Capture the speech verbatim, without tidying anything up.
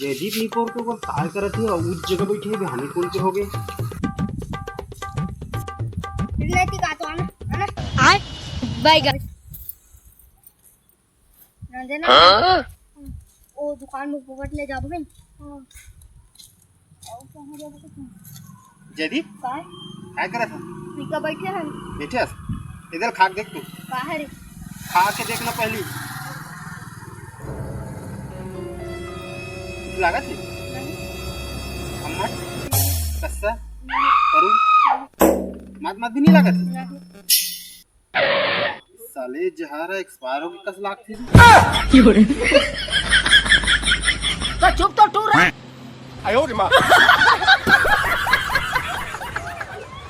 जयदीप निपोर के ऊपर काय करत हे अउ उस जगह बैठे हे, बिहानी कौन के हो गए? लेती का तो आना, आना। आय बैगन। ना देना। ओ दुकान में फोकट ले जाबो नहीं। हाँ। और कहाँ जाबो तो कहाँ? जयदीप, काय? काय करत हे? पीका बैठे हैं। बैठे हस? इधर खा के देख तू। बाहर। खा के देखना पहली। लागत हे? नहीं, अम्मट, कस्सा, नहीं, करू, मात मात भी नहीं लागत हे? नहीं। साले जहारा एक्सपायर हो के कस लागथे। तो चुप तो टूर।